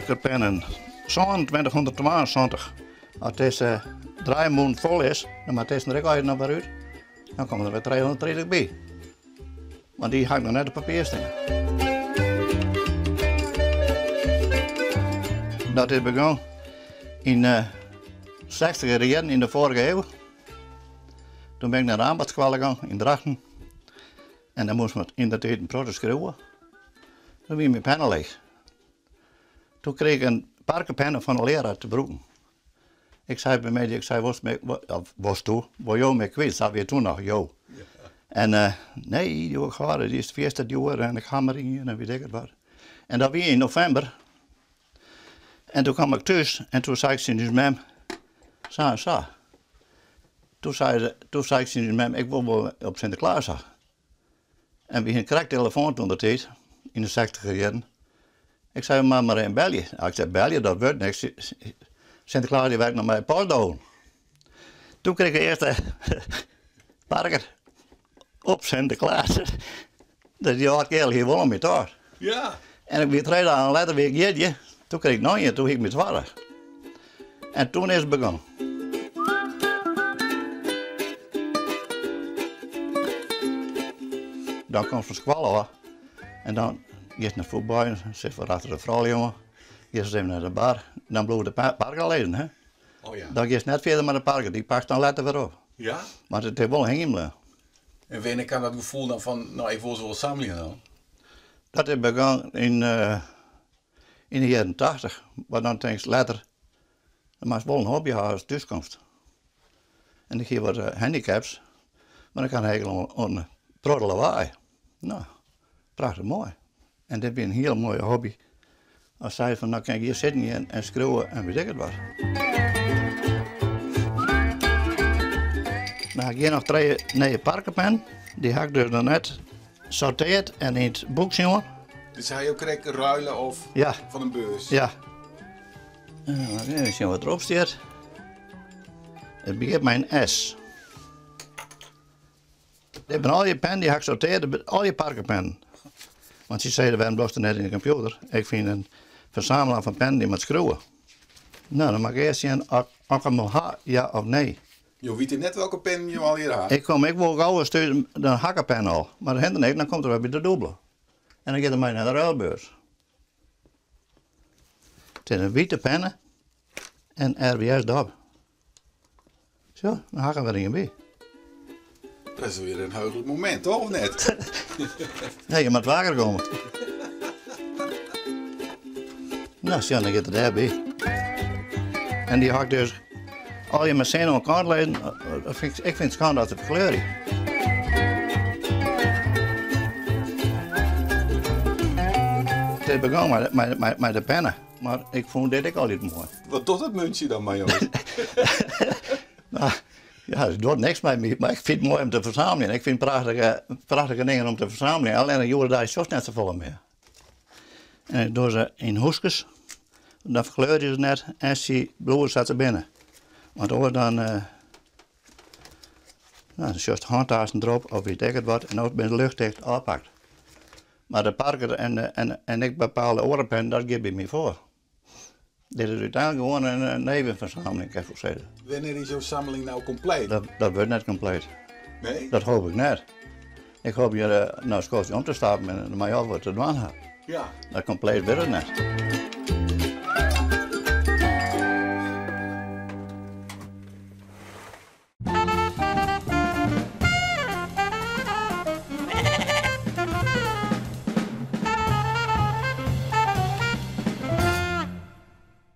Parkerpennen, 2772. As dizze draaimûne fol is, dan moat dizze der ek allegear noch wer út. Dan komme der wer 330 by. Want dy ha ik noch net op papier stean. Dat is begûn yn de sechstiger jierren yn de foarige iuw. Toen bin ik nei de ambachtskoalle gong yn Drachten. En dan moast men yn de tiid in protte skriuwe. Toen wie myn penne leech. Toen krige ik in parkerpenne fan de learaar te brûken. Ik sei by my, ik sei, wolst my, wolsto, wol jo my kwyt? Sa wie it toen noch, jo. En uh, nee, dy wol ik hâlde, dy is fierste djoer en ik ha mar ien en wit ik it wat. En dat wie yn novimber. En toen kwam ik thús en toen sei ik tsjin ús mem, sa en sa. Toen sei, se, toen sei ik tsjin ús mem, ik wol wol op Sinteklaas ha. En we hiene krekt telefoan toen de tiid, yn de sechtiger jierren. Ik sei, mar mar even belje. Nou, ik sei, belje, dat wurdt niks. Sinteklaas die werkt noch mei postdozen. Toen kreeg ik de earste parker op Sinteklaas. Dus dy âld keal hie wol om my tocht. Ja. En ik wie trije dagen letter wie ik jierdei. Toen kreeg ik noch ien, toen hie ik myn twadde. En toen is it begûn. Dan komst fan skoalle ôf en dan giest nei fuotbaljen, sitst wat achter de froulju oan, giest even nei de bar, dan bliuwt de parker lizzen. Hè? Oh ja. Dan giest net fierder mei de parker, dy pakst dan letter wer op. Ja? Mar it is wol hingjen bleaun. En wannear kaam dat gefoel dan fan, no ik wol se wol sammelje dan? Dat is begûn yn yn de jierren tachtich. Mar dan tinkst letter, dan moatst wol in hobby ha ast thúskomst. En ik hie wat handicaps, mar ik ha in hekel oan protte lawaai. No, prachtich moai. En dit wie in hiele moaie hobby. As sei fan, no kin ik hjir sitten gean en skriuwe en wit ik it wat. Dan ha ik hjir noch trije nije parkerpennen. Dy ha ik dus noch net sorteard en yn it boek sjoen. Dus ha jo krekt ruile of ja. fan in beurs? Ja. Even sjen wat derop stiet. It begjint mei in S. Dit binne al dy pennen, dy ha ik sorteard, al dy parkerpennen. Want sy sizze, wêrom dochst it net yn de kompjûter? Ik fyn in fersamelaar fan pennen, dy moat skriuwe. No, dan moat ik earst sjen oft ik him al ha, ja of nee. Jo witte net welke pennen jo allegear ha? Ik kom ek wol gau ris thús, dan ha ik in pen al. Mar dat hinderet niks, dan komt er wer by de dûbele. En dan giet er mei nei de ruilbeurs. It is in wite penne en RWS dop. Sjoch, dan ha ik der wer ien by. Dat is weer in heuglik momint, toch of net? Nee, je moat wakker komme. No, sjoch, dan giet er dêrby. En dy ha ik dus allegear mei sin oan kant lizzen. Ik fyn it skande dat se ferkleurje. It is begûn mei de penne, mar ik fûn dit ek altyd moai. Wat docht dat muntsje dan mei jo? No, ja, it docht niks mei my, mar ik fyn it moai om te fersammeljen. Ik fyn prachtige, prachtige dingen om te fersammeljen. Allinnich hjoed-de-dei sjochst net safolle mear. En ik doch se yn hoeskes, dan ferkleurje se net en sy bliuwe sa't se binne. Want oars dan, uh, no, dan sjochst hântaasten derop of wit ik it wat en no binne se luchtticht ôfpakt. Mar de parker en, en, en ek bepaalde oare pennen, dat giet by my foar. Dit is úteinlik gewoan in nevenfersameling, kin ik wol sizze. Wannear is jo sammeling no kompleet? Dat wurdt net kompleet. Nee? Dat hoop ik net. Ik hoop hjir nei in skoftsje om te stappen en mei al wat te dwaan ha. Ja. Dat kompleet wurdt it net.